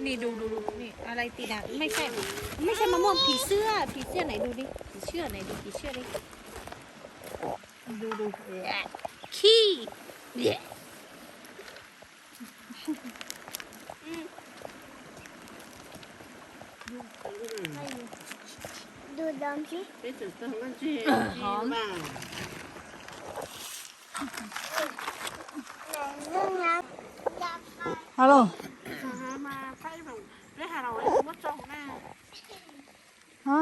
นี่ดูดูดูนี่อะไรติดอ่ะ ไม่ใช่ ไม่ใช่มะม่วง ผีเสื้อ ผีเสื้อไหนดูดิ ผีเสื้อไหนดู ผีเสื้อดิ ดูดู ขี้ ดูดมสิ หอม Alo. Hả?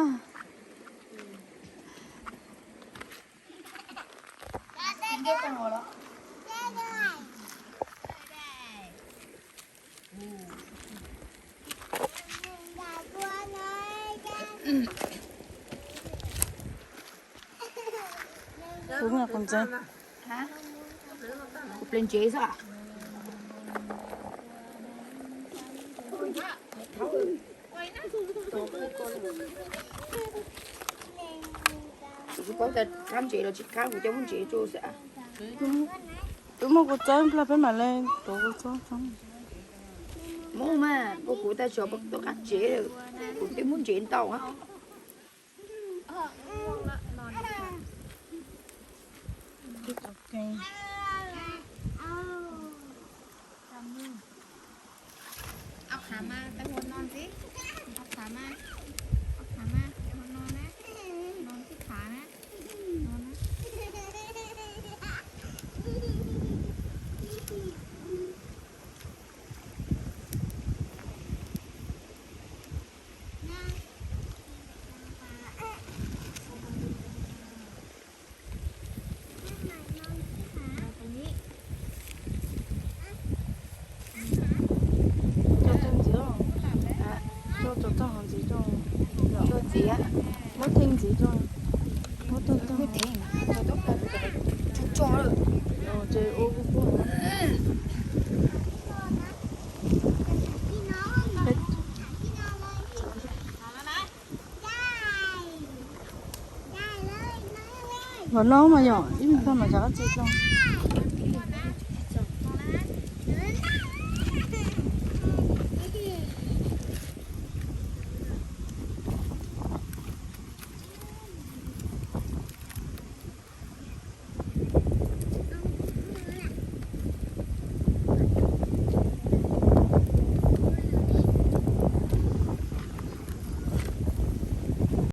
Kuv mus kuv ntxeev. Kuv ple ntsev xwb. Kuv tsis paub tias qab ntsev los tsis qab, kuv coj muab ntsev rau xwb. Twb muab kuv txob nplog peb mam li tuav kuv txob txob. Muab mas, kuv kuv tag tsuav tuav qab ntsev, kuv twb muab ntsev ntau. Au qhav mas, tais hua no ntxiv. Au qhav mas, au qhav mas, tais hua no na. No ntxiv qhav na. No na. Coj tag ntxiv, coj tag ntxiv, coj ntxiv, muab theej ntxiv, coj, muab tag tag, tso tso, ces ua kuv kuv. Los no mas yom, ib me pag mas cov dab tsi coj.